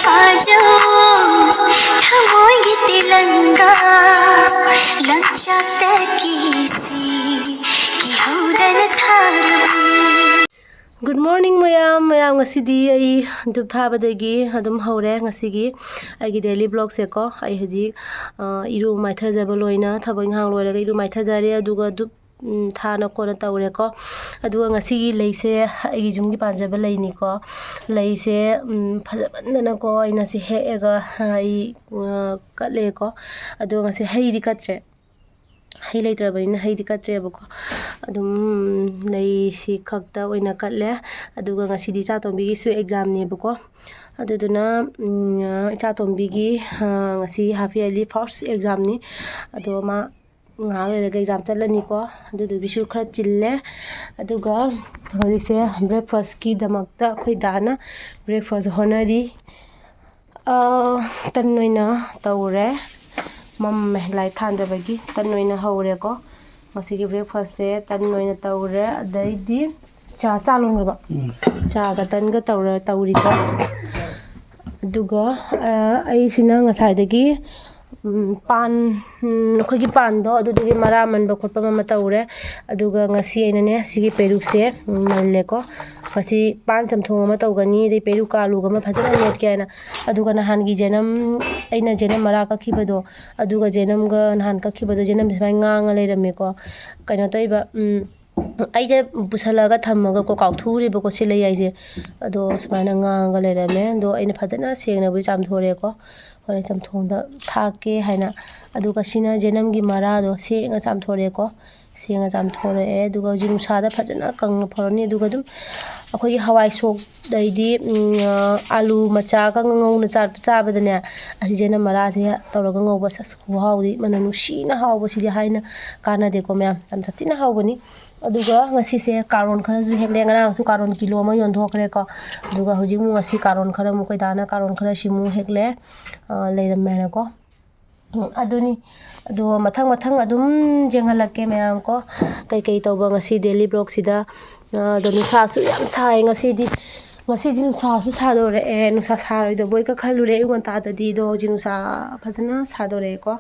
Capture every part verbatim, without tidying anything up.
ꯐꯥꯖꯧ ꯊꯃꯣꯏꯒꯤ ꯇꯤꯂꯪꯒꯥ ꯂꯪꯆꯥꯛꯇꯒꯤ ꯁꯤ ꯀꯤꯍꯧꯗꯅ ꯊꯥꯔꯕꯅꯤ꯫ Good morning ꯃꯌꯥꯝ꯫ ꯃꯌꯥꯝ, ꯉꯁꯤꯗꯤ ꯑꯩ ꯙꯨꯞ ꯊꯥꯕꯗꯒꯤ ꯑꯗꯨꯝ ꯍꯧꯔꯦ ꯉꯁꯤꯒꯤ ꯑꯩꯒꯤ daily vlogꯁꯦꯀꯣ꯫ ꯑꯩ ꯍꯧꯖꯤꯛ, ꯑ, ꯏꯔꯨ ꯃꯥꯏꯊꯖꯕ ꯂꯣꯏꯅ ꯊꯕꯛ ꯏꯪꯈꯥꯡ ꯂꯣꯏꯔꯒ ꯏꯔꯨ ꯃꯥꯏꯊꯖꯔꯦ꯫ ꯑꯗꯨꯒ ꯙꯨꯞ, ꯎꯝ, ꯊꯥꯅ ꯈꯣꯠꯅ ꯇꯧꯔꯦꯀꯣ꯫ ꯑꯗꯨꯒ ꯉꯁꯤꯒꯤ ꯂꯩꯁꯦ ꯑꯩꯒꯤ ꯌꯨꯝꯒꯤ ꯄꯥꯟꯖꯕ ꯂꯩꯅꯤꯀꯣ꯫ ꯂꯩꯁꯦ, ꯎꯝ, ꯐꯖꯃꯟꯗꯅꯀꯣ ꯑꯩꯅ ꯁꯤ ꯍꯦꯛꯑꯒ ꯑꯩ, ꯑ, ꯀꯠꯂꯦꯀꯣ꯫ ꯑꯗꯣ ꯉꯁꯤ ꯍꯩꯗꯤ ꯀꯠꯇ꯭ꯔꯦ꯫ ꯍꯩ ꯂꯩꯇ꯭ꯔꯕꯅꯤꯅ ꯍꯩꯗꯤ ꯀꯠꯇ꯭ꯔꯦꯕꯀꯣ꯫ ꯑꯗꯨꯝ ꯂꯩꯁꯤ ꯈꯛꯇ ꯑꯣꯏꯅ ꯀꯠꯂꯦ꯫ ꯑꯗꯨꯒ ꯉꯁꯤꯗꯤ ꯏꯆꯥꯇꯣꯝꯕꯤꯒꯤꯁꯨ examꯅꯦꯕꯀꯣ꯫ ꯑꯗꯨꯗꯨꯅ, ꯎꯝ, ꯏꯆꯥꯇꯣꯝꯕꯤꯒꯤ, ꯑ, ꯉꯁꯤ half yearly first examꯅꯤ꯫ ꯑꯗꯣ ꯃꯥ ꯉꯥꯏꯍꯥꯛ ꯂꯩꯔꯒ exam ꯆꯠꯂꯅꯤꯀꯣ꯫ ꯑꯗꯨꯗꯨꯒꯤꯁꯨ ꯈꯔ ꯆꯤꯜꯂꯦ꯫ ꯑꯗꯨꯒ ꯍꯧꯖꯤꯛꯁꯦ breakfastꯀꯤꯗꯃꯛꯇ ꯑꯩꯈꯣꯏ ꯗꯥꯅ breakfast ꯍꯣꯠꯅꯔꯤ꯫ ꯑ, ꯇꯟ ꯑꯣꯏꯅ ꯇꯧꯔꯦ꯫ ꯃꯝꯃꯦ, light ꯊꯥꯟꯗꯕꯒꯤ ꯇꯟ ꯑꯣꯏꯅ ꯍꯧꯔꯦꯀꯣ꯫ ꯉꯁꯤꯒꯤ breakfastꯁꯦ ꯇꯟ ꯑꯣꯏꯅ ꯇꯧꯔꯦ꯫ ꯑꯗꯩꯗꯤ ꯆꯥ, ꯆꯥ ꯂꯣꯟꯈ꯭ꯔꯕ? ꯎꯝ꯫ ꯆꯥꯒ ꯇꯟꯒ ꯇꯧꯔ, ꯇꯧꯔꯤꯀꯣ꯫ ꯑꯗꯨꯒ, ꯑ, ꯑꯩꯁꯤꯅ ꯉꯁꯥꯏꯗꯒꯤ, ꯎꯝ, ꯄꯥꯟ, ꯎꯝ, ꯑꯩꯈꯣꯏꯒꯤ ꯄꯥꯟꯗꯣ ꯑꯗꯨꯗꯨꯒꯤ ꯃꯔꯥ ꯃꯟꯕ ꯈꯣꯠꯄ ꯑꯃ ꯇꯧꯔꯦ꯫ ꯑꯗꯨꯒ ꯉꯁꯤ ꯑꯩꯅꯅꯦ ꯁꯤꯒꯤ ꯄꯦꯔꯨꯛꯁꯦ, ꯎꯝ, ꯃꯜꯂꯦꯀꯣ꯫ ꯉꯁꯤ ꯄꯥꯟ ꯆꯝꯊꯣꯡ ꯑꯃ ꯇꯧꯒꯅꯤ, ꯑꯗꯩ ꯄꯦꯔꯨꯛꯀ ꯑꯂꯨꯒ ꯑꯃ ꯐꯖꯅ ꯃꯦꯠꯀꯦ ꯍꯥꯏꯅ꯫ ꯑꯗꯨꯒ ꯅꯍꯥꯟꯒꯤ ꯖꯦꯅꯝ, ꯑꯩꯅ ꯖꯦꯅꯝ ꯃꯔꯥ ꯀꯛꯈꯤꯕꯗꯣ, ꯑꯗꯨꯒ ꯖꯦꯅꯝꯒ ꯅꯍꯥꯟ ꯀꯛꯈꯤꯕꯗꯣ, ꯖꯦꯅꯝꯁꯦ ꯁꯨꯃꯥꯏꯅ ꯉꯥꯡꯉ ꯂꯩꯔꯝꯃꯦꯀꯣ꯫ ꯀꯩꯅꯣ ꯇꯧꯔꯤꯕ, ꯎꯝ, ꯑꯩꯁꯦ ꯄꯨꯁꯜꯂꯒ ꯊꯝꯃꯒꯀꯣ ꯀꯥꯎꯊꯣꯛꯎꯔꯦꯕꯀꯣ ꯁꯤ ꯂꯩ ꯍꯥꯏꯁꯦ꯫ ꯑꯗꯣ ꯁꯨꯃꯥꯏꯅ ꯉꯥꯡꯉꯒ ꯂꯩꯔꯝꯃꯦ꯫ ꯑꯗꯣ ꯑꯩꯅ ꯐꯖꯅ ꯁꯦꯡꯅꯕꯨꯗꯤ ꯆꯥꯝꯊꯣꯔꯛꯑꯦꯀꯣ꯫ ꯍꯣꯔꯦꯟ ꯆꯝꯊꯣꯡꯗ ꯊꯥꯛꯀꯦ ꯍꯥꯏꯅ꯫ ꯑꯗꯨꯒ ꯁꯤꯅ ꯖꯦꯅꯝꯒꯤ ꯃꯔꯥꯗꯣ ꯁꯦꯡꯅ ꯆꯥꯝꯊꯣꯔꯛꯑꯦꯀꯣ꯫ ꯁꯦꯡꯅ ꯆꯥꯝꯊꯣꯔꯛꯑꯦ꯫ ꯑꯗꯨꯒ ꯍꯧꯖꯤꯛ ꯅꯨꯡꯁꯥꯗ ꯐꯖꯅ ꯀꯪꯅ ꯐꯧꯔꯅꯤ꯫ ꯑꯗꯨꯒ ꯑꯗꯨꯝ ꯑꯩꯈꯣꯏꯒꯤ ꯍꯋꯥꯏ ꯁꯣꯛ, ꯑꯗꯩꯗꯤ, ꯎꯝ, ꯑꯥꯂꯨ ꯃꯆꯥꯒ ꯉꯧꯅ ꯆꯥ-, ꯆꯥꯕꯗꯅꯦ, ꯑꯁꯤꯁꯤꯅ ꯃꯔꯥꯁꯦ ꯇꯧꯔꯒ ꯉꯧꯕ, ꯑꯁ, ꯈꯨꯍꯥꯎꯗꯤ, ꯃꯅꯝ ꯅꯨꯡꯁꯤꯅ ꯍꯥꯎꯕꯁꯤꯗꯤ ꯍꯥꯏꯅ ꯀꯥꯟꯅꯗꯦꯀꯣ ꯃꯌꯥꯝ, ꯌꯥꯝ ꯁꯥꯊꯤꯅ ꯍꯥꯎꯕꯅꯤ꯫ ꯑꯗꯨꯒ ꯉꯁꯤꯁꯦ ꯀꯥꯔꯣꯟ ꯈꯔꯁꯨ ꯍꯦꯛꯂꯦ꯫ ꯉꯔꯥꯡꯁꯨ ꯀꯥꯔꯣꯟ ꯀꯤꯂꯣ ꯑꯃ ꯌꯣꯟꯊꯣꯛꯈ꯭ꯔꯦꯀꯣ꯫ ꯑꯗꯨꯒ ꯍꯧꯖꯤꯛ ꯑꯃꯨꯛ ꯉꯁꯤ ꯀꯥꯔꯣꯟ ꯈꯔ ꯑꯃꯨꯛ ꯑꯩꯈꯣꯏ ꯗꯥꯅ ꯀꯥꯔꯣꯟ ꯈꯔ ꯁꯤꯃꯨꯛ ꯍꯦꯛꯂꯦ, ꯑ, ꯂꯩꯔꯝꯃꯦꯅꯀꯣ꯫ ꯎꯝ, ꯑꯗꯨꯅꯤ꯫ ꯑꯗꯣ ꯃꯊꯪ ꯃꯊꯪ ꯑꯗꯨꯝ ꯌꯦꯡꯍꯜꯂꯛꯀꯦ ꯃꯌꯥꯝ ꯀꯣ, ꯀꯩꯀꯩ ꯇꯧꯕ ꯉꯁꯤ daily vlogꯁꯤꯗ꯫ ꯑ, ꯑꯗꯣ ꯅꯨꯡꯁꯥꯁꯨ ꯌꯥꯝ ꯁꯥꯏ ꯉꯁꯤꯗꯤ꯫ ꯉꯁꯤꯗꯤ ꯅꯨꯡꯁꯥꯁꯨ ꯁꯥꯗꯣꯔꯛꯑꯦ, ꯅꯨꯡꯁꯥ ꯁꯥꯔꯣꯏꯗꯕꯣꯏꯒ ꯈꯜꯂꯨꯔꯦ ꯑꯌꯨꯛ ꯉꯟꯇꯥꯗꯗꯤ, ꯑꯗꯣ ꯍꯧꯖꯤꯛ ꯅꯨꯡꯁꯥ ꯐꯖꯅ ꯁꯥꯗꯣꯔꯛꯑꯦꯀꯣ꯫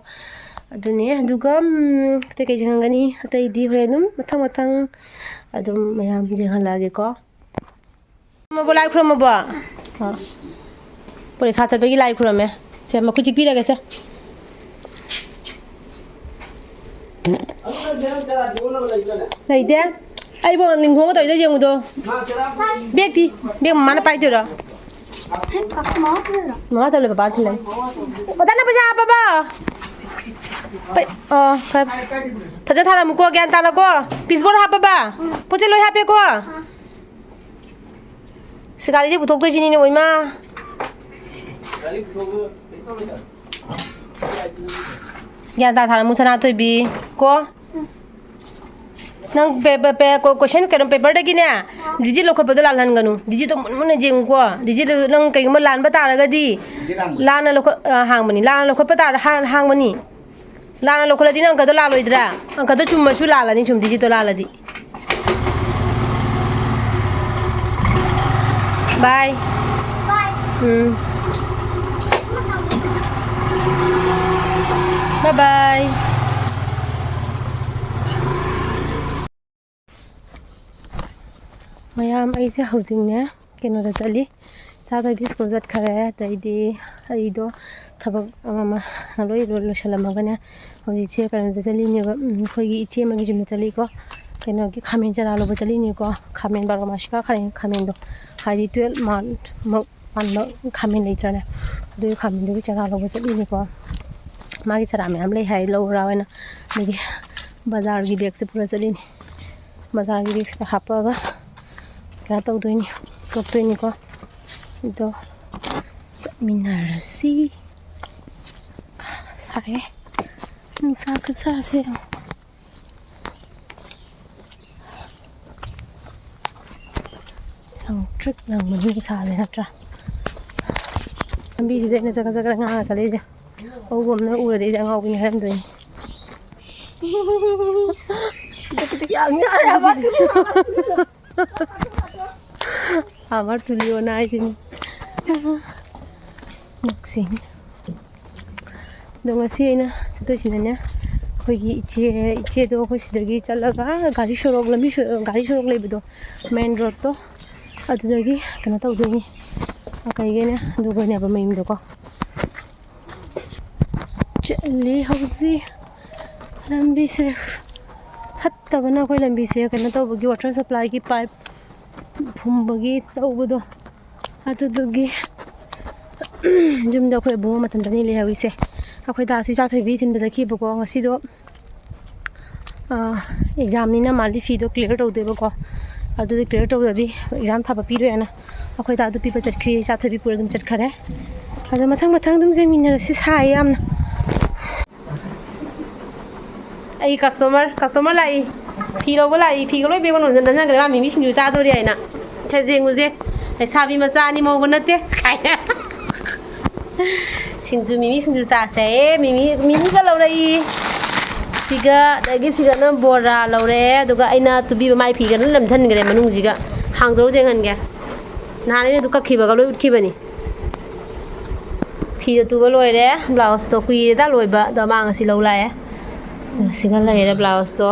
ꯑꯗꯨꯅꯦ, ꯑꯗꯨꯒ, ꯎꯝ, ꯑꯇꯩ ꯀꯩ ꯌꯦꯡꯍꯟꯒꯅꯤ? ꯑꯇꯩꯗꯤ ꯍꯣꯔꯦꯟ ꯑꯗꯨꯝ ꯃꯊꯪ ꯃꯊꯪ ꯑꯗꯨꯝ ꯃꯌꯥꯝ ꯌꯦꯡꯍꯜꯂꯛꯑꯒꯦꯀꯣ꯫ ꯈꯨꯔꯨꯝꯃꯕꯣ, ꯂꯥꯏ ꯈꯨꯔꯨꯝꯃꯕꯣ? ꯑ꯫ ꯄꯔꯤꯈꯥ ꯆꯠꯄꯒꯤ ꯂꯥꯏ ꯈꯨꯔꯨꯝꯃꯦ꯫ ꯁꯦ, ꯃꯈꯨꯠ ꯆꯤꯛꯄꯤꯔꯒꯦ, ꯁꯦ꯫ ꯂꯩꯇꯦ꯫ ꯑꯩꯕꯨ ꯅꯤꯡꯈꯣꯡꯒ ꯇꯧꯔꯤꯗꯣ ꯌꯦꯡꯉꯨꯗꯣ꯫ ꯕꯦꯛꯇꯤ? ꯕꯦꯛ ꯃꯃꯥꯅ ꯄꯥꯏꯗꯣꯏꯔꯣ? ꯃꯃꯥ ꯆꯠꯂꯦ, ꯕꯕꯥ ꯊꯤꯜꯂꯦ꯫ ꯑꯣꯖꯥꯅ ꯄꯩꯁꯥ ꯍꯥꯞꯄꯕꯣ? ꯄꯩ-, ꯑꯣ, ꯐꯔꯦ꯫ ꯐꯖꯅ ꯊꯥꯔꯝꯃꯨꯀꯣ, ꯒ꯭ꯌꯥꯟ ꯇꯥꯅꯀꯣ꯫ ꯄꯤꯁꯕꯣꯔꯗ ꯍꯥꯞꯄꯕ? ꯄꯣꯠ ꯆꯩ ꯂꯣꯏ ꯍꯥꯞꯄꯦꯀꯣ? ꯁꯤ ꯒꯥꯔꯤꯁꯦ ꯄꯨꯊꯣꯛꯇꯣꯏꯁꯤꯅꯤꯅꯦ, ꯑꯣꯏꯃꯥ꯫ ꯒ꯭ꯌꯥꯟ ꯇꯥ ꯊꯥꯔꯝꯃꯨ, ꯁꯅꯥꯊꯣꯏꯕꯤ꯫ ꯀꯣ? ꯅꯪ ꯄꯦ-, ꯄꯦ-, ꯄꯦ-, ꯀꯣ-, ꯀꯣꯏꯁꯟ ꯀꯩꯅꯣ ꯄꯦꯄꯔꯗꯒꯤꯅꯦ, ꯗꯤꯖꯤꯠ ꯂꯧꯈꯠꯄꯗꯣ ꯂꯥꯜꯍꯟꯒꯅꯨ꯫ ꯗꯤꯖꯤꯠꯇꯣ ꯃꯨꯟꯅ ꯃꯨꯟꯅ ꯌꯦꯡꯉꯨꯀꯣ꯫ ꯗꯤꯖꯤꯠꯇꯨ ꯅꯪ ꯀꯩꯒꯨꯝꯕ ꯂꯥꯟꯕ ꯇꯥꯔꯒꯗꯤ, ꯂꯥꯟꯅ ꯂꯧꯈꯠ-, ꯑ, ꯍꯥꯡꯕꯅꯤ꯫ ꯂꯥꯟꯅ ꯂꯧꯈꯠꯄ ꯇꯥꯔ-, ꯍꯥꯡ-, ꯍꯥꯡꯕꯅꯤ꯫ ꯂꯥꯟꯅ ꯂꯧꯈꯠꯂꯗꯤ ꯅꯪ ꯑꯪꯀꯗꯣ ꯂꯥꯜꯂꯣꯏꯗ꯭ꯔꯥ? ꯑꯪꯀꯗꯣ ꯆꯨꯝꯃꯁꯨ ꯂꯥꯜꯂꯅꯤ, ꯁꯨꯝ ꯗꯤꯖꯤꯠꯇꯣ ꯂꯥꯜꯂꯗꯤ꯫ ꯕꯥꯏ꯫ ꯎꯝ꯫ ꯕꯥꯏ ꯕꯥꯏ꯫ ꯃꯌꯥꯝ, ꯑꯩꯁꯦ ꯍꯧꯖꯤꯛꯅꯦ ꯀꯩꯅꯣꯗ ꯆꯠꯂꯤ, ꯏꯆꯥꯊꯣꯏꯕꯤ ꯁ꯭ꯀꯨꯜ ꯆꯠꯈ꯭ꯔꯦ꯫ ꯑꯗꯩꯗꯤ ꯑꯩꯗꯣ ꯊꯕꯛ ꯑꯃ ꯑꯃ ꯂꯣꯏ ꯂꯣꯏ ꯂꯣꯏꯁꯜꯂꯝꯃꯒꯅꯦ ꯍꯧꯖꯤꯛꯁꯦ ꯀꯩꯅꯣꯗ ꯆꯠꯂꯤꯅꯦꯕ, ꯎꯝ, ꯑꯩꯈꯣꯏꯒꯤ ꯏꯆꯦ ꯑꯃꯒꯤ ꯌꯨꯝꯗ ꯆꯠꯂꯤꯀꯣ꯫ ꯀꯩꯅꯣꯒꯤ ꯈꯥꯃꯦꯟ ꯆꯔꯥ ꯂꯧꯕ ꯆꯠꯂꯤꯅꯤꯀꯣ꯫ ꯈꯥꯃꯦꯟ ꯕꯥꯔꯣ ꯃꯥꯁꯤꯀꯥ ꯈꯥꯃꯦꯟ, ꯈꯥꯃꯦꯟꯗꯣ ꯍꯥꯏꯗꯤ ꯇꯨꯌꯦꯜꯞ ꯃꯟꯠꯃꯨꯛ ꯄꯥꯟꯕ ꯈꯥꯃꯦꯟ ꯂꯩꯇ꯭ꯔꯅꯦ, ꯑꯗꯨꯒꯤ ꯈꯥꯃꯦꯟꯗꯨꯒꯤ ꯆꯔꯥ ꯂꯧꯕ ꯆꯠꯂꯤꯅꯤꯀꯣ꯫ ꯃꯥꯒꯤ ꯆꯔꯥ ꯃꯌꯥꯝ ꯂꯩ ꯍꯥꯏ, ꯂꯧꯔꯥ ꯑꯣꯏꯅ꯫ ꯑꯗꯒꯤ ꯕꯖꯥꯔꯒꯤ ꯕꯦꯒꯁꯦ ꯄꯨꯔ ꯆꯠꯂꯤꯅꯤ꯫ ꯕꯖꯥꯔꯒꯤ ꯕꯦꯒꯁꯤꯗ ꯍꯥꯞꯄꯒ ꯀꯩꯅꯣ ꯇꯧꯗꯣꯏꯅꯤ, ꯀꯛꯇꯣꯏꯅꯤꯀꯣ꯫ ꯑꯗꯣ ꯆꯠꯃꯤꯟꯅꯔꯁꯤ꯫ ꯁꯥꯏꯌꯦ, ꯅꯨꯡꯁꯥ ꯈꯨꯁꯥꯁꯦ ꯌꯦꯡꯉꯣ꯫ ꯂꯪꯇ꯭ꯔꯤꯛ ꯂꯪꯕꯒꯤ ꯁꯥꯁꯦ ꯅꯠꯇ꯭ꯔꯥ? ꯂꯝꯕꯤꯁꯤꯗ ꯑꯩꯅ ꯆꯒꯠ ꯆꯒꯠ ꯉꯥꯡꯉ ꯆꯠꯂꯛꯏꯁꯦ꯫ ꯑꯎꯕ ꯑꯃꯅ ꯎꯔꯗꯤ ꯑꯩꯁꯦ ꯑꯉꯥꯎꯕꯤꯅꯤ ꯍꯥꯏꯔꯝꯗꯣꯏꯅꯤ꯫ ꯈꯤꯇꯪ ꯈꯤꯇꯪ ꯌꯥꯝ ꯌꯥꯏ ꯍꯥꯏꯕ ꯑꯗꯨꯒꯤ꯫ ꯑꯃꯔ ꯇꯨꯂꯤꯑꯣꯅ ꯍꯥꯏꯁꯤꯅꯤ꯫ ꯅꯣꯛꯁꯤꯡ꯫ ꯑꯗꯣ ꯉꯁꯤ ꯑꯩꯅ ꯆꯠꯇꯣꯏꯁꯤꯅꯅꯦ, ꯑꯩꯈꯣꯏꯒꯤ ꯏꯆꯦ, ꯏꯆꯦꯗꯣ ꯑꯩꯈꯣꯏ ꯁꯤꯗꯒꯤ ꯆꯠꯂꯒ ꯒꯥꯔꯤ ꯁꯣꯔꯣꯛ, ꯂꯝꯕꯤ ꯁꯣ-, ꯒꯥꯔꯤ ꯁꯣꯔꯣꯛ ꯂꯩꯕꯗꯣ, ꯃꯦꯟ ꯔꯣꯗꯇꯣ, ꯑꯗꯨꯗꯒꯤ ꯀꯩꯅꯣ ꯇꯧꯗꯣꯏꯅꯤ, ꯀꯩꯒꯤꯅꯦ, ꯑꯗꯨꯒꯅꯦꯕ ꯃꯌꯨꯝꯗꯣꯀꯣ꯫ ꯆꯠꯂꯤ ꯍꯧꯖꯤꯛ꯫ ꯂꯝꯕꯤꯁꯦ ꯐꯠꯇꯕꯅ, ꯑꯩꯈꯣꯏ ꯂꯝꯕꯤꯁꯦ ꯀꯩꯅꯣ ꯇꯧꯕꯒꯤ, ꯋꯥꯇꯔ ꯁꯄ꯭ꯂꯥꯏꯒꯤ ꯄꯥꯏꯞ ꯐꯨꯝꯕꯒꯤ ꯇꯧꯕꯗꯣ, ꯑꯗꯨꯗꯨꯒꯤ ꯌꯨꯝꯗ ꯑꯩꯈꯣꯏ ꯑꯕꯨꯡꯉꯣ ꯃꯊꯟꯇꯅꯤ ꯂꯩꯍꯧꯔꯤꯁꯦ꯫ ꯑꯩꯈꯣꯏ ꯗꯥꯁꯨ ꯏꯆꯥ ꯊꯣꯏꯕꯤ ꯊꯤꯟꯕ ꯆꯠꯈꯤꯕꯀꯣ ꯉꯁꯤꯗꯣ꯫ ꯑꯦꯛꯖꯥꯝꯅꯤꯅ ꯃꯥꯗꯤ ꯐꯤꯗꯣ ꯀ꯭ꯂꯤꯌꯥꯔ ꯇꯧꯗꯣꯏꯕꯀꯣ꯫ ꯑꯗꯨꯗꯤ ꯀ꯭ꯂꯤꯌꯥꯔ ꯇꯧꯗ꯭ꯔꯗꯤ ꯑꯦꯛꯖꯥꯝ ꯊꯥꯕ ꯄꯤꯔꯣꯏꯅ ꯑꯩꯈꯣꯏ ꯗꯥꯗꯨ ꯄꯤꯕ ꯆꯠꯈ꯭ꯔꯤ, ꯏꯆꯥ ꯊꯣꯏꯕꯤ ꯄꯨꯔ ꯑꯗꯨꯝ ꯆꯠꯈꯔꯦ꯫ ꯑꯗꯣ ꯃꯊꯪ ꯃꯊꯪ ꯑꯗꯨꯝ ꯌꯦꯡꯃꯤꯟꯅꯔꯁꯤ꯫ ꯁꯥꯏ ꯌꯥꯝꯅ꯫ ꯑꯩ ꯀꯁꯇꯃꯔ, ꯀꯁꯇꯃꯔ ꯂꯥꯛꯏ꯫ ꯐꯤ ꯂꯧꯕ ꯂꯥꯛꯏ꯫ ꯐꯤꯒ ꯂꯣꯏ ꯕꯦꯒ ꯃꯅꯨꯡꯗ ꯅꯝꯁꯤꯟꯈ꯭ꯔꯦ꯫ ꯃꯥ ꯃꯤꯃꯤ ꯁꯤꯡꯖꯨ ꯆꯥꯗꯣꯔꯤ ꯍꯥꯏꯅ꯫ ꯁꯦ, ꯌꯦꯡꯉꯨꯁꯦ꯫ ꯂꯩꯁꯥꯕꯤ ꯃꯆꯥ ꯑꯅꯤ, ꯃꯧꯒ ꯅꯠꯇꯦ꯫ ꯁꯤꯡꯖꯨ, ꯃꯤꯃꯤ ꯁꯤꯡꯖꯨ ꯆꯥꯁꯦ꯫ ꯃꯤꯃꯤ, ꯃꯤꯃꯤꯒ ꯂꯧꯔꯛꯏ꯫ ꯁꯤꯒ, ꯑꯗꯒꯤ ꯁꯤꯒꯅ ꯕꯣꯔꯥ ꯂꯧꯔꯦ꯫ ꯑꯗꯨꯒ ꯑꯩꯅ ꯇꯨꯕꯤꯕ ꯃꯥꯏ ꯐꯤꯒꯅ ꯅꯝꯁꯤꯟꯈ꯭ꯔꯦ ꯃꯅꯨꯡꯁꯤꯒ꯫ ꯍꯥꯡꯗꯣꯔꯛꯎ ꯌꯦꯡꯍꯟꯒꯦ꯫ ꯅꯍꯥꯟ ꯑꯩꯅ ꯑꯗꯨ ꯀꯛꯈꯤꯕꯒ ꯂꯣꯏ ꯎꯠꯈꯤꯕꯅꯤ꯫ ꯐꯤꯗꯣ ꯇꯨꯕ ꯂꯣꯏꯔꯦ꯫ ꯕ꯭ꯂꯥꯎꯁꯇꯣ ꯀꯨꯏꯔꯦꯗ ꯂꯣꯏꯕ꯫ ꯑꯗꯣ ꯃꯥ ꯉꯁꯤ ꯂꯧ ꯂꯥꯛꯑꯦ꯫ ꯁꯤꯒ ꯂꯩꯔꯦ ꯕ꯭ꯂꯥꯎꯁꯇꯣ꯫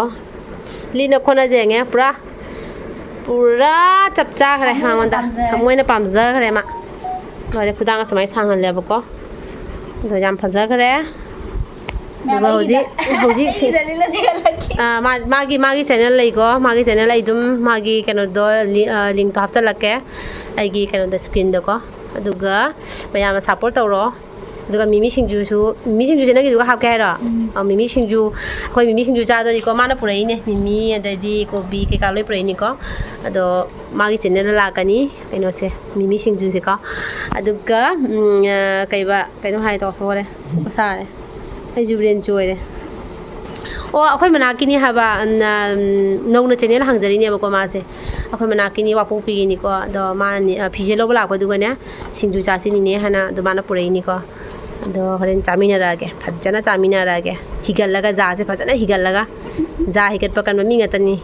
ꯂꯤꯠꯅ ꯈꯣꯠꯅꯁꯦ ꯌꯦꯡꯉꯦ꯫ ꯄꯨꯔꯥ, ꯄꯨꯔꯥ ꯆꯞ ꯆꯥꯈ꯭ꯔꯦ ꯊꯃꯣꯏꯅ ꯃꯉꯣꯟꯗ꯫ ꯄꯥꯝꯖꯔꯦ꯫ ꯊꯃꯣꯏꯅ ꯄꯥꯝꯖꯈ꯭ꯔꯦ ꯃꯥ꯫ ꯂꯣꯏꯔꯦ, ꯈꯨꯗꯥꯡ ꯑꯁꯨꯃꯥꯏꯅ ꯁꯥꯡꯍꯜꯂꯦꯕꯀꯣ꯫ ꯑꯗꯣ ꯌꯥꯝ ꯐꯖꯈ꯭ꯔꯦ꯫ ꯃꯌꯥꯝ ꯑꯗꯨꯒ ꯍꯧꯖꯤꯛ, ꯑꯩꯒꯤꯗ-, ꯍꯧꯖꯤꯛ ꯁꯤ-, ꯑꯩꯒꯤꯗ ꯂꯤꯠꯂꯗꯤ ꯍꯜꯂꯛꯀꯦ꯫ ꯑꯥ, ꯃꯥ-, ꯃꯥꯒꯤ, ꯃꯥꯒꯤ ꯆꯦꯅꯦꯜ ꯂꯩꯀꯣ꯫ ꯃꯥꯒꯤ ꯆꯦꯅꯦꯜ ꯑꯩ ꯑꯗꯨꯝ ꯃꯥꯒꯤ ꯀꯩꯅꯣꯗꯣ, ꯂꯤ-, ꯑꯥ, ꯂꯤꯡꯇꯣ ꯍꯥꯞꯆꯤꯜꯂꯛꯀꯦ ꯑꯩꯒꯤ ꯀꯩꯅꯣꯗ, ꯁ꯭ꯀ꯭ꯔꯤꯟꯗꯀꯣ꯫ ꯑꯗꯨꯒ ꯃꯌꯥꯝꯅ ꯁꯞꯄꯣꯔꯠ ꯇꯧꯔꯣ꯫ ꯑꯗꯨꯒ ꯃꯤꯃꯤ ꯁꯤꯡꯖꯨꯁꯨ, ꯃꯤꯃꯤ ꯁꯤꯡꯖꯨꯁꯦ ꯅꯪꯒꯤꯗꯨꯒ ꯍꯥꯞꯀꯦ ꯍꯥꯏꯔꯣ? ꯎꯝ꯫ ꯑꯥ, ꯃꯤꯃꯤ ꯁꯤꯡꯖꯨ, ꯑꯩꯈꯣꯏ ꯃꯤꯃꯤ ꯁꯤꯡꯖꯨ ꯆꯥꯗꯣꯔꯤꯀꯣ꯫ ꯃꯥꯅ ꯄꯨꯔꯛꯏꯅꯦ, ꯃꯤꯃꯤ ꯑꯗꯩꯗꯤ ꯀꯣꯕꯤ ꯀꯩꯀꯥ ꯂꯣꯏ ꯄꯨꯔꯛꯏꯅꯤꯀꯣ꯫ ꯑꯗꯣ ꯃꯥꯒꯤ ꯆꯦꯅꯦꯜꯗ ꯂꯥꯛꯀꯅꯤ ꯀꯩꯅꯣꯁꯦ, ꯃꯤꯃꯤ ꯁꯤꯡꯖꯨꯁꯦꯀꯣ꯫ ꯑꯗꯨꯒ, ꯎꯝ, ꯑꯥ, ꯀꯩꯕ, ꯀꯩꯅꯣ ꯍꯥꯏꯗꯣ ꯍꯣꯔꯦ, ꯁꯥꯔꯦ꯫ ꯑꯩꯁꯨ ꯕ꯭ꯔꯦꯟ ꯆꯣꯏꯔꯦ꯫ ꯑꯣ, ꯑꯩꯈꯣꯏ ꯃꯅꯥꯛꯀꯤꯅꯤ ꯍꯥꯏꯕ, ꯅ-, ꯅꯧꯅ ꯆꯦꯅꯦꯜ ꯍꯥꯡꯖꯔꯤꯅꯦꯕꯀꯣ ꯃꯥꯁꯦ꯫ ꯑꯩꯈꯣꯏ ꯃꯅꯥꯛꯀꯤꯅꯤ, ꯋꯥꯡꯄꯣꯛꯄꯤꯒꯤꯅꯤꯀꯣ꯫ ꯑꯗꯣ ꯃꯥꯅꯤ, ꯑ, ꯐꯤꯁꯦ ꯂꯧꯕ ꯂꯥꯛꯄꯗꯨꯒꯅꯦ, ꯁꯤꯡꯖꯨ ꯆꯥꯁꯤꯅꯤꯅꯦ ꯍꯥꯏꯅ ꯑꯗꯨ ꯃꯥꯅ ꯄꯨꯔꯛꯏꯅꯤꯀꯣ꯫ ꯑꯗꯣ ꯍꯣꯔꯦꯟ ꯆꯥꯃꯤꯟꯅꯔꯛꯑꯒꯦ, ꯐꯖꯅ ꯆꯥꯃꯤꯟꯅꯔꯛꯑꯒꯦ꯫ ꯍꯤꯒꯠꯂꯒ, ꯖꯥꯁꯦ ꯐꯖꯅ ꯍꯤꯒꯠꯂꯒ, ꯖꯥ ꯍꯤꯒꯠꯄ ꯀꯟꯕ ꯃꯤ ꯉꯥꯛꯇꯅꯤ꯫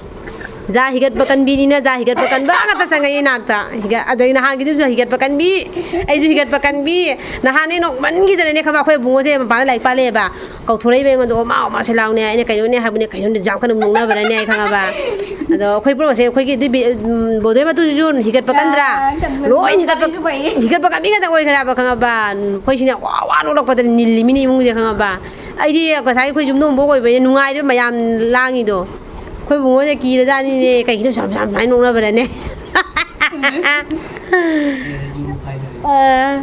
ꯖꯥ ꯍꯤꯒꯠꯄ ꯀꯟꯕꯤꯅꯤꯅ ꯖꯥ ꯍꯤꯒꯠꯄ ꯀꯟꯕ ꯉꯥꯛꯇ ꯆꯪꯉꯛꯏ ꯏꯅꯥꯛꯇ꯫ ꯍꯤꯒꯠ-, ꯑꯗꯩ ꯅꯍꯥꯟꯒꯤꯗꯨꯁꯨ ꯍꯤꯒꯠꯄ ꯀꯟꯕꯤ, ꯑꯩꯁꯨ ꯍꯤꯒꯠꯄ ꯀꯟꯕꯤ꯫ ꯅꯍꯥꯟꯅꯦ ꯅꯣꯛꯃꯟꯈꯤꯗꯅꯅꯦ ꯈꯪꯕ, ꯑꯩꯈꯣꯏ ꯏꯕꯨꯡꯉꯣꯁꯦ ꯃꯄꯥꯟꯗ ꯂꯥꯏꯔꯤꯛ ꯄꯥꯂꯛꯑꯦꯕ꯫ ꯀꯧꯊꯣꯔꯛꯏꯕ ꯑꯩꯉꯣꯟꯗ, "ꯑꯣ, ꯃꯥ, ꯑꯣ, ꯃꯥꯁꯦ ꯂꯥꯎꯅꯦ", ꯑꯩꯅ, "ꯀꯩꯅꯣꯅꯦ?" ꯍꯥꯏꯕꯅꯦ, ꯀꯩꯅꯣꯅꯦ, ꯌꯥꯝ ꯀꯟꯅ ꯅꯣꯛꯅꯕ꯭ꯔꯅꯦ ꯑꯩ ꯈꯪꯉꯕ꯫ ꯑꯗꯣ ꯑꯩꯈꯣꯏ ꯄꯨꯝꯅꯃꯛꯁꯦ, ꯑꯩꯈꯣꯏꯒꯤ ꯑꯗꯨꯏ ꯕꯤ-, ꯎꯝ, ꯕꯣꯗꯣꯏ ꯃꯇꯨꯁꯤꯁꯨ ꯍꯤꯒꯠꯄ ꯀꯟꯗ꯭ꯔꯥ? ꯑꯥ, ꯀꯟꯕꯅꯦ꯫ ꯂꯣꯏ ꯍꯤꯒꯠꯄ, ꯋꯥꯔꯤꯁꯨ ꯐꯩ꯫ ꯍꯤꯒꯠꯄ ꯀꯟꯕꯤ ꯉꯥꯛꯇ ꯑꯣꯏꯈ꯭ꯔꯦꯕ ꯈꯪꯉꯕ꯫ ꯑꯩꯈꯣꯏꯁꯤꯅ ꯋꯥ ꯋꯥ ꯅꯣꯛꯂꯛꯄꯗ ꯅꯤꯜꯂꯤꯃꯤꯅꯤ ꯏꯃꯨꯡꯁꯦ ꯈꯪꯉꯕ꯫ ꯑꯩꯗꯤ ꯉꯁꯥꯏ ꯑꯩꯈꯣꯏ ꯌꯨꯝꯊꯣꯡꯕ ꯑꯣꯏꯕꯅꯤꯅ ꯅꯨꯡꯉꯥꯏꯔꯤꯕ ꯃꯌꯥꯝ ꯂꯥꯡꯉꯤꯗꯣ꯫ ꯑꯩꯈꯣꯏ ꯕꯨꯡꯉꯣꯁꯦ ꯀꯤꯔꯖꯥꯠꯅꯤꯅꯦ, ꯀꯩꯒꯤꯅꯣ ꯁꯨꯃꯥꯏ-, ꯁꯨꯃꯥꯏ-, ꯁꯨꯃꯥꯏꯅ ꯅꯣꯛꯅꯕ꯭ꯔꯅꯦ? ꯑꯥ,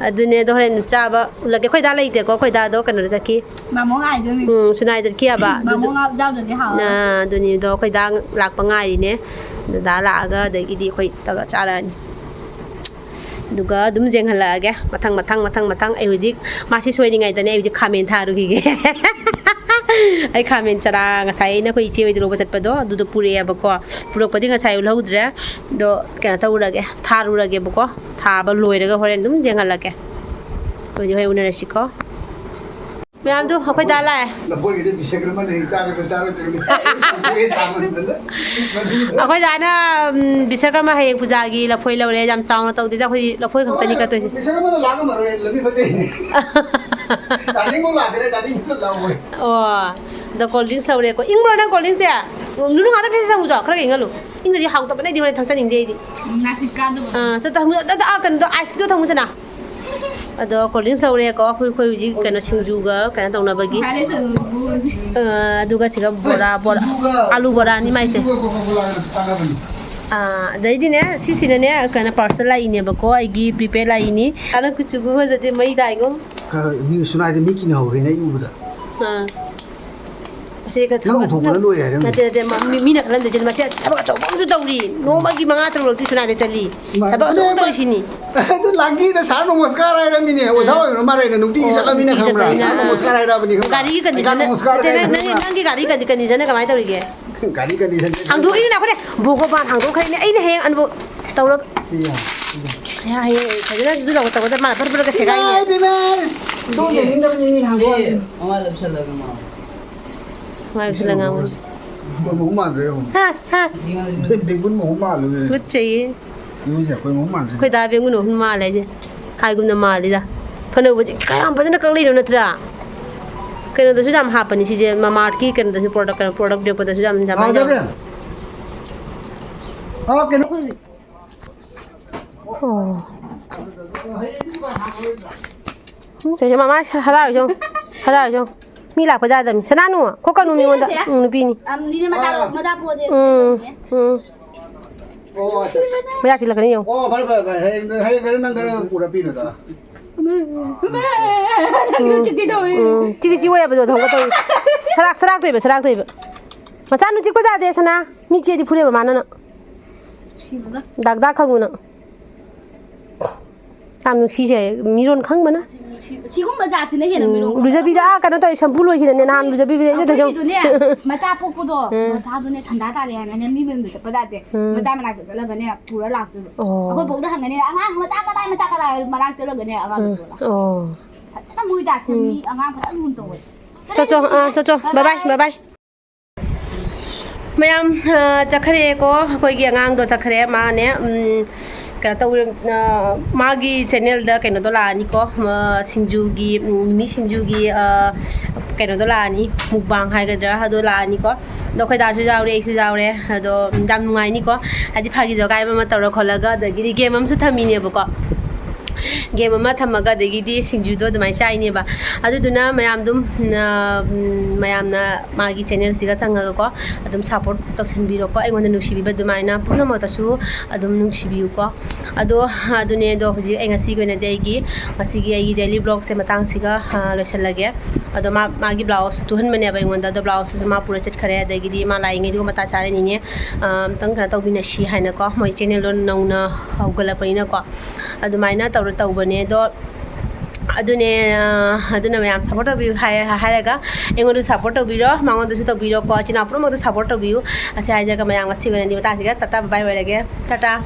ꯑꯗꯨꯅꯦ, ꯑꯗꯣ ꯍꯣꯔꯦꯟ ꯆꯥꯕ ꯎꯠꯂꯛꯀꯦ꯫ ꯑꯩꯈꯣꯏ ꯗꯥ ꯂꯩꯇꯦꯀꯣ, ꯑꯩꯈꯣꯏ ꯗꯥꯗꯣ ꯀꯩꯅꯣꯗ ꯆꯠꯈꯤ꯫ ꯃꯥꯃꯣ ꯉꯥꯏꯗꯣꯏꯅꯤ꯫ ꯎꯝ, ꯁꯨꯅꯥꯏ ꯆꯠꯈꯤ ꯍꯥꯏꯕ꯫ ꯃꯥꯃꯣ ꯑꯗꯨꯗꯣ-, ꯉꯥ ꯌꯥꯎꯗ꯭ꯔꯗꯤ ꯍꯥꯎꯔꯣꯏ꯫ ꯑꯥ, ꯑꯗꯨꯅꯤ, ꯑꯗꯣ ꯑꯩꯈꯣꯏ ꯗꯥ ꯂꯥꯛꯄ ꯉꯥꯏꯔꯤꯅꯦ꯫ ꯗꯗꯥ ꯂꯥꯛꯑꯒ ꯑꯗꯒꯤꯗꯤ ꯑꯩꯈꯣꯏ ꯇꯧꯔ ꯆꯥꯔꯅꯤ꯫ ꯑꯗꯨꯒ ꯑꯗꯨꯝ ꯌꯦꯡꯍꯜꯂꯛꯑꯒꯦ꯫ ꯃꯊꯪ, ꯃꯊꯪ, ꯃꯊꯪ, ꯃꯊꯪ꯫ ꯑꯩ ꯍꯧꯖꯤꯛ ꯃꯥꯁꯤ ꯁꯣꯏꯔꯤꯉꯩꯗꯅꯦ ꯑꯩ ꯍꯧꯖꯤꯛ ꯈꯥꯃꯦꯟ ꯊꯥꯔꯨꯈꯤꯒꯦ꯫ ꯑꯩ ꯈꯥꯃꯦꯟ ꯆꯔꯥ ꯉꯁꯥꯏ ꯑꯩꯅ ꯑꯩꯈꯣꯏ ꯏꯆꯦ ꯍꯣꯏꯗ ꯂꯧꯕ ꯆꯠꯄꯗꯣ ꯑꯗꯨꯗꯣ ꯄꯨꯔꯛꯑꯦꯕꯀꯣ꯫ ꯄꯨꯔꯛꯄꯗꯤ ꯉꯁꯥꯏ ꯎꯠꯍꯧꯗ꯭ꯔꯦ꯫ ꯑꯗꯣ ꯀꯩꯅꯣ ꯇꯧꯔꯨꯔꯒꯦ, ꯊꯥꯔꯨꯔꯒꯦꯕꯀꯣ꯫ ꯊꯥꯕ ꯂꯣꯏꯔꯒ ꯍꯣꯔꯦꯟ ꯑꯗꯨꯝ ꯌꯦꯡꯍꯜꯂꯛꯀꯦ꯫ ꯑꯗꯨꯗꯤ ꯍꯣꯔꯦꯟ ꯎꯅꯔꯁꯤꯀꯣ꯫ ꯃꯌꯥꯝꯗꯨ ꯑꯩꯈꯣꯏ ꯗꯥ ꯂꯥꯛꯑꯦ꯫ ꯂꯐꯣꯏꯒꯤꯗꯤ ꯕꯤꯁꯦꯀ꯭ꯔꯃꯅ ꯍꯦꯛ ꯆꯥꯒꯗ꯭ꯔꯥ ꯆꯥꯔꯣꯏꯗ꯭ꯔꯥ ꯈꯪꯗꯦ꯫ ꯁꯪꯒꯣꯏ ꯆꯥꯃꯟꯗꯅ ꯁꯤꯠ ꯃꯅꯨꯡꯗ꯫ ꯑꯩꯈꯣꯏ ꯗꯥꯅ, ꯎꯝ, ꯕꯤꯁꯦꯀ꯭ꯔꯃ ꯍꯌꯦꯡ ꯄꯨꯖꯥꯒꯤ ꯂꯐꯣꯏ ꯂꯧꯔꯦ꯫ ꯌꯥꯝ ꯆꯥꯎꯅ ꯇꯧꯗꯦꯗ, ꯑꯩꯈꯣꯏꯗꯤ ꯂꯐꯣꯏ ꯈꯛꯇꯅꯤ ꯀꯠꯇꯣꯏꯁꯦ꯫ ꯕꯤꯁꯦꯀ꯭ꯔꯃꯗ ꯂꯥꯛ ꯉꯝꯃꯔꯣꯏ, ꯂꯝꯕꯤ ꯐꯠꯇꯦ꯫ ꯗꯥꯔꯖꯤꯂꯤꯡꯐꯥꯎ ꯂꯥꯛꯈ꯭ꯔꯦ, ꯗꯥꯔꯖꯤꯂꯤꯡꯗ ꯂꯥꯛꯑꯣꯏ꯫ ꯑꯣ, ꯑꯗꯣ cold drinks ꯂꯧꯔꯦꯀꯣ꯫ ꯏꯪꯕ꯭ꯔꯣ ꯅꯪ cold drinksꯁꯦ? ꯅꯨꯅꯨ ꯉꯥꯛꯇ fridgeꯇ ꯊꯝꯃꯨꯆꯣ, ꯈꯔ ꯏꯪꯍꯜꯂꯨ꯫ ꯏꯪꯗꯗꯤ ꯍꯥꯎꯇꯕꯅꯦ, ꯑꯩꯗꯤ ꯍꯣꯔꯦꯟ ꯊꯛꯆꯅꯤꯡꯗꯦ ꯑꯩꯗꯤ꯫ ꯅꯥꯁꯤꯛ ꯀꯥꯗꯕ꯫ ꯑꯥ, ꯆꯠ-, ꯊꯝꯃꯨ-, ꯑ, ꯑ, ꯀꯩꯅꯣꯗꯣ, iceꯀꯤꯗꯣ ꯊꯝꯃꯨꯁꯤꯅ꯫ ꯑꯗꯣ cold drinks ꯂꯧꯔꯦꯀꯣ꯫ ꯑꯩꯈꯣꯏ, ꯑꯩꯈꯣꯏ ꯍꯧꯖꯤꯛ ꯀꯩꯅꯣ, ꯁꯤꯡꯖꯨꯒ ꯀꯩꯅꯣ ꯇꯧꯅꯕꯒꯤ꯫ ꯉꯁꯥꯏ ꯂꯩꯁꯜꯂꯨ꯫ ꯑ, ꯑꯗꯨꯒ ꯁꯤꯒ ꯕꯣꯔꯥ, ꯕꯣꯔꯥ, ꯁꯤꯡꯖꯨꯒ, ꯑꯂꯨ ꯕꯣꯔꯥꯅꯤ ꯃꯥꯏꯁꯦ꯫ ꯁꯤꯡꯖꯨꯒ Coca-Cola ꯆꯥꯅꯕꯅꯤ꯫ ꯑ, ꯑꯗꯩꯗꯤꯅꯦ, ꯁꯤꯁꯤꯅꯅꯦ, ꯀꯩꯅꯣ, parcel ꯂꯥꯛꯏꯅꯦꯕꯀꯣ, ꯑꯩꯒꯤ prepaid ꯂꯥꯛꯏꯅꯤ꯫ ꯑꯅ ꯀꯨꯆꯨꯒ ꯐꯖꯗꯦ, ꯃꯩ ꯇꯥꯏꯉꯣ꯫ ꯈꯔ ꯃꯤ ꯁꯨꯅꯥꯏꯗ ꯃꯤ ꯀꯤꯅꯍꯧꯔꯦꯅꯦ ꯑꯩ ꯎꯕꯗ꯫ ꯑꯥ꯫ ꯑꯁꯤ ꯈꯔ ꯅꯪ ꯊꯕꯛ ꯎꯊꯣꯛꯄꯅ ꯂꯣꯏꯔꯦ ꯍꯥꯏꯔꯝꯃꯤ꯫ ꯅꯠꯇꯦ, ꯅꯠꯇꯦ, ꯃ-, ꯃꯤ-, ꯃꯤꯅ ꯈꯜꯂꯝꯗꯣꯏꯁꯦ, ꯃꯁꯤ ꯊꯕꯛ ꯑꯆꯧꯕ ꯑꯃꯁꯨ ꯇꯧꯔꯤ, ꯅꯣꯡꯃꯒꯤ ꯃꯉꯥ ꯇꯔꯨꯛ ꯂꯛꯇꯤ ꯁꯨꯅꯥꯏꯗ ꯆꯠꯂꯤ, ꯏꯃꯥ, ꯊꯕꯛ ꯑꯆꯧꯕ ꯑꯗꯨ ꯇꯧꯔꯤꯁꯤꯅꯤ꯫ ꯑꯗꯨ ꯂꯥꯡꯒꯤꯗ ꯁꯥꯔ ꯅꯃꯁꯀꯥꯔ ꯍꯥꯏꯔꯝꯃꯤꯅꯦ, ꯑꯣꯖꯥ ꯑꯣꯏꯔ ꯃꯥꯜꯂꯦꯅ, ꯅꯨꯡꯇꯤꯒꯤ ꯑꯣ, ꯆꯠꯂꯃꯤꯅ ꯅꯨꯡꯇꯤꯒꯤ ꯈꯪꯕ꯭ꯔꯥ? ꯆꯠꯄꯅꯤꯅ, ꯁꯥꯔ ꯑꯥ꯫ ꯅꯃꯁꯀꯥꯔ ꯍꯥꯏꯔꯕꯅꯤ ꯈꯪꯕ꯭ꯔꯥ? ꯒꯥꯔꯤꯒꯤ ꯑꯩ ꯁꯥꯔ condition, ꯅꯃꯁꯀꯥꯔ ꯅꯠꯇꯦ, ꯅꯪ, ꯀꯥꯏꯅ ꯅꯪꯒꯤ, ꯈꯪꯕ꯭ꯔꯥ? ꯅꯪꯒꯤ ꯒꯥꯔꯤ condi-, conditionꯅ ꯀꯃꯥꯏꯅ ꯇꯧꯔꯤꯒꯦ? ꯒꯥꯔꯤ condition ꯍꯥꯡꯗꯣꯛꯏꯅꯤꯅ ꯑꯩꯈꯣꯏꯅ ꯚꯣꯒꯣꯕꯥꯟ ꯍꯥꯡꯗꯣꯛꯈ꯭ꯔꯦꯅꯦ, ꯑꯩꯅ ꯍꯌꯦꯡ ꯑꯟꯕꯨ ꯇꯧꯔꯒ ꯁꯤ ꯌꯥ, ꯁꯤ ꯌꯥ꯫ ꯍꯌꯥ, ꯍꯌꯦꯡ ꯐꯖꯅ ꯑꯗꯨ ꯇꯧꯒ-, ꯇꯧꯒꯗꯕ ꯃꯥꯅ ꯐꯠ ꯐꯠ ꯁꯦꯒꯥꯏꯅꯦ꯫ ꯏꯃꯥ ꯏꯕꯦꯝꯃ, ꯏꯁ, ꯏꯇꯣꯝ ꯌꯦꯡꯅꯤꯡꯗꯕꯅꯤ ꯃꯤ ꯍꯥꯡꯗꯣꯛꯑꯅꯤ꯫ ꯃꯃꯥꯏ ꯂꯦꯞꯁꯜꯂꯒ ꯉꯥꯡꯉꯣ꯫ ꯃꯃꯥꯏ ꯂꯦꯞꯁꯜꯂꯒ ꯉꯥꯡꯉꯣ꯫ ꯃꯍꯨꯝ ꯃꯥꯟꯗ꯭ꯔꯦ ꯌꯦꯡꯉꯨ꯫ ꯍꯥ, ꯍꯥ꯫ ꯕꯦꯡꯒꯨꯟ ꯃꯍꯨꯝ ꯃꯥꯜꯂꯨꯔꯦ꯫ ꯇꯨꯀꯠꯆꯩꯌꯦ꯫ ꯏꯔꯨꯁꯦ ꯑꯩꯈꯣꯏ ꯃꯍꯨꯝ ꯃꯥꯟꯗ꯭ꯔꯦ꯫ ꯑꯩꯈꯣꯏ ꯗꯥ ꯕꯦꯡꯒꯨꯟ ꯃꯍꯨꯝ ꯃꯥꯜꯂꯦ ꯍꯥꯏꯁꯦ꯫ ꯍꯥꯏꯒꯨꯝꯅ ꯃꯥꯜꯂꯤꯗ꯫ ꯐꯅꯧꯕꯁꯦ ꯀꯌꯥꯝ ꯐꯖꯅ ꯀꯛꯂꯛꯏꯅꯣ ꯅꯠꯇ꯭ꯔꯥ? ꯀꯩꯅꯣꯗꯁꯨ ꯌꯥꯝ ꯍꯥꯞꯄꯅꯤ ꯁꯤꯁꯦ, ꯃꯃꯥꯔꯠꯀꯤ ꯀꯩꯅꯣꯗꯁꯨ product, product ꯄꯤꯔꯛꯄꯗꯁꯨ ꯌꯥꯝ, ꯌꯥꯝ ꯑꯥ, ꯍꯥꯏꯅꯕꯅꯦ꯫ ꯖꯕ꯭ꯔꯦꯜ꯫ ꯑꯥ, ꯀꯩꯅꯣ꯫ ꯑꯣ꯫ ꯎꯝ, ꯇꯧꯏꯁꯦ, ꯃꯃꯥ ꯍꯔꯥꯎꯔꯤꯁꯦ ꯌꯦꯡꯉꯨ꯫ ꯍꯔꯥꯎꯔꯤꯁꯦ ꯌꯦꯡꯉꯨ꯫ ꯃꯤ ꯂꯥꯛꯄ ꯌꯥꯗꯕꯅꯤ꯫ ꯁꯅꯥꯅꯨ, ꯈꯣꯠꯀꯅꯨ ꯃꯤꯉꯣꯟꯗ꯫ ꯎꯝ, ꯅꯨꯄꯤꯅꯤ꯫ ꯑꯝꯅꯤꯅ ꯃꯆꯥ ꯃꯆꯥ ꯄꯣꯗꯦ꯫ ꯎꯝ, ꯎꯝ꯫ ꯑꯣ, ꯑꯠꯆꯥ꯫ ꯃꯌꯥ ꯆꯤꯜꯂꯛꯀꯅꯤ ꯌꯦꯡꯉꯨ꯫ ꯑꯣ, ꯐꯔꯦ, ꯐꯔꯦ, ꯐꯔꯦ꯫ ꯍꯌꯦꯡ, ꯍꯌꯦꯡ ꯈꯔ ꯅꯪ ꯈꯔ ꯄꯨꯔ ꯄꯤꯔꯣꯗ꯫ ꯆꯤꯛꯀꯦ ꯇꯧꯋꯦ꯫ ꯎꯝ, ꯆꯤꯛꯏ ꯆꯤꯛꯏ ꯑꯣꯏꯕꯗꯣ ꯊꯣꯡꯒ ꯇꯧꯏ꯫ ꯁꯔꯥꯛ, ꯁꯔꯥꯛꯇꯣꯏꯕ, ꯁꯔꯥꯛꯇꯣꯏꯕ꯫ ꯃꯆꯥ ꯅꯨ ꯆꯤꯛꯄ ꯌꯥꯗꯦ, ꯁꯅꯥ꯫ ꯃꯤ ꯆꯤꯛꯑꯗꯤ ꯐꯨꯔꯦꯕ ꯃꯥꯅ ꯅꯪ꯫ ꯗꯥꯛ ꯗꯥꯛ ꯈꯪꯉꯨꯅ꯫ ꯌꯥꯝ ꯅꯨꯡꯁꯤꯁꯦ, ꯃꯤꯔꯣꯟ ꯈꯪꯕꯅ꯫ ꯁꯤꯒꯨꯝꯕ ꯖꯥꯠꯁꯤꯅ ꯍꯦꯟꯅ ꯃꯤꯔꯣꯡ ꯂꯨꯖꯕꯤꯗ, ꯑꯥ, ꯀꯩꯅꯣ ꯇꯧꯋꯦ, ꯁꯝꯄꯨ ꯂꯣꯏꯈꯤꯗꯅꯦ ꯅꯍꯥꯟ ꯂꯨꯖꯕꯤꯕꯗ ꯑꯩꯅ ꯇꯧꯖꯧ꯫ ꯑꯩꯈꯣꯏꯒꯤꯗꯨꯅꯦ, ꯃꯆꯥ ꯄꯣꯛꯄꯗꯣ, ꯎꯝ꯫ ꯃꯆꯥꯗꯨꯅꯦ ꯁꯟꯗꯥ ꯇꯥꯔꯦ ꯍꯥꯏꯅꯅꯦ ꯃꯤ ꯃꯌꯨꯝꯗ ꯆꯠꯄ ꯖꯥꯠꯁꯦ꯫ ꯎꯝ꯫ ꯃꯆꯥ ꯃꯅꯥꯛꯇ ꯆꯠꯂꯒꯅꯦ ꯄꯨꯔ ꯂꯥꯛꯇꯣꯏꯕ꯫ ꯑꯣ꯫ ꯑꯩꯈꯣꯏ ꯕꯣꯛꯗ ꯍꯪꯒꯅꯤ, "ꯑꯉꯥꯡ ꯃꯆꯥ ꯀꯗꯥꯏ, ꯃꯆꯥ ꯀꯗꯥꯏ?" ꯃꯅꯥꯛ ꯆꯠꯂꯒꯅꯦ ꯑꯉꯥꯡꯗꯣ ꯎꯝ꯫ ꯄꯨꯔ ꯂꯥꯛ-, ꯑꯣ꯫ ꯐꯖꯅ ꯃꯣꯏ ꯖꯥꯠꯁꯦ ꯃꯤ ꯑꯉꯥꯡ ꯐꯖꯅ ꯂꯨꯅ ꯇꯧꯋꯦ꯫ ꯆꯣ, ꯆꯣ, ꯑꯥ, ꯆꯣ, ꯆꯣ꯫ Bye bye, bye bye꯫ ꯃꯌꯥꯝ, ꯑ, ꯆꯠꯈ꯭ꯔꯦꯀꯣ, ꯑꯩꯈꯣꯏꯒꯤ ꯑꯉꯥꯡꯗꯣ ꯆꯠꯈ꯭ꯔꯦ꯫ ꯃꯥꯅꯦ, ꯎꯝ, ꯀꯩꯅꯣ ꯇꯧꯔꯦ, ꯑ, ꯃꯥꯒꯤ channelꯗ ꯀꯩꯅꯣꯗꯣ ꯂꯥꯛꯑꯅꯤꯀꯣ, ꯑ, ꯁꯤꯡꯖꯨꯒꯤ, ꯎꯝ, ꯃꯤꯃꯤ ꯁꯤꯡꯖꯨꯒꯤ, ꯑ, ꯀꯩꯅꯣꯗꯣ ꯂꯥꯛꯑꯅꯤ, mukbang ꯍꯥꯏꯒꯗ꯭ꯔꯥ, ꯑꯗꯣ ꯂꯥꯛꯑꯅꯤꯀꯣ꯫ ꯑꯗꯣ ꯑꯩꯈꯣꯏ ꯗꯥꯁꯨ ꯌꯥꯎꯔꯦ, ꯑꯩꯁꯨ ꯌꯥꯎꯔꯦ꯫ ꯑꯗꯣ, ꯎꯝ, ꯌꯥꯝ ꯅꯨꯡꯉꯥꯏꯅꯤꯀꯣ, ꯍꯥꯏꯗꯤ ꯐꯥꯒꯤ ꯖꯣꯒꯥꯏ ꯑꯃ ꯇꯧꯔ ꯈꯣꯠꯂꯒ, ꯑꯗꯒꯤꯗꯤ game ꯑꯃꯁꯨ ꯊꯝꯃꯤꯅꯦꯕꯀꯣ꯫ Game ꯑꯃ ꯊꯝꯃꯒ, ꯑꯗꯒꯤꯗꯤ ꯁꯤꯡꯖꯨꯗꯣ ꯑꯗꯨꯃꯥꯏꯅ ꯆꯥꯏꯅꯦꯕ꯫ ꯑꯗꯨꯗꯨꯅ ꯃꯌꯥꯝ ꯑꯗꯨꯝ, ꯅ-, ꯎꯝ, ꯃꯌꯥꯝꯅ ꯃꯥꯒꯤ channelꯁꯤꯒ ꯆꯪꯉꯒꯀꯣ, ꯑꯗꯨꯝ support ꯇꯧꯁꯟꯕꯤꯔꯣꯀꯣ꯫ ꯑꯩꯉꯣꯟꯗ ꯅꯨꯡꯁꯤꯕꯤꯕ ꯑꯗꯨꯃꯥꯏꯅ ꯄꯨꯝꯅꯃꯛꯇꯁꯨ ꯑꯗꯨꯝ ꯅꯨꯡꯁꯤꯕꯤꯌꯨꯀꯣ꯫ ꯑꯗꯣ, ꯑꯗꯨꯅꯦ, ꯑꯗꯣ ꯍꯧꯖꯤꯛ ꯑꯩ ꯉꯁꯤꯒꯤ ꯑꯣꯏꯅꯗꯤ ꯑꯩꯒꯤ, ꯉꯁꯤꯒꯤ ꯑꯩꯒꯤ daily vlogꯁꯦ ꯃꯇꯥꯡꯁꯤꯒ, ꯑ, ꯂꯣꯏꯁꯤꯜꯂꯒꯦ꯫ ꯑꯗꯣ ꯃꯥ, ꯃꯥꯒꯤ blouseꯁꯨ ꯇꯨꯍꯟꯕꯅꯦꯕ ꯑꯩꯉꯣꯟꯗ, ꯑꯗꯣ blouseꯇꯨꯁꯨ ꯃꯥ ꯄꯨꯔ ꯆꯠꯈ꯭ꯔꯦ꯫ ꯑꯗꯒꯤꯗꯤ ꯃꯥ ꯂꯥꯛꯏꯉꯩꯗꯨꯒ ꯃꯇꯥ ꯆꯥꯔꯅꯤꯅꯦ, ꯑ, ꯑꯝꯇꯪ ꯀꯩꯅꯣ ꯇꯧꯕꯤꯅꯁꯤ ꯍꯥꯏꯅꯀꯣ, ꯃꯣꯏ channelꯗꯣ ꯅꯧꯅ ꯍꯧꯒꯠꯂꯛꯄꯅꯤꯅꯀꯣ꯫ ꯑꯗꯨꯃꯥꯏꯅ ꯇꯧꯔ ꯇꯧꯕꯅꯦ꯫ ꯑꯗꯣ ꯑꯗꯨꯅꯦ, ꯑ, ꯑꯗꯨꯅ ꯃꯌꯥꯝ support ꯇꯧꯕꯤꯌꯨ ꯍꯥꯏ-, ꯍꯥꯏꯔꯒ ꯑꯩꯉꯣꯟꯗ support ꯇꯧꯕꯤꯔꯣ, ꯃꯉꯣꯟꯗꯁꯨ ꯇꯧꯕꯤꯔꯣꯀꯣ꯫ ꯏꯆꯤꯟ ꯏꯅꯥꯎ ꯄꯨꯝꯅꯃꯛꯇ support ꯇꯧꯕꯤꯌꯨ꯫ ꯑꯁꯤ ꯍꯥꯏꯖꯔꯒ ꯃꯌꯥꯝ ꯉꯁꯤꯒꯤ ꯑꯣꯏꯅꯗꯤ ꯃꯇꯥꯡꯁꯤꯒ ꯇꯥꯇꯥ bye bye ꯑꯣꯏꯔꯒꯦ꯫ ꯇꯥꯇꯥ꯫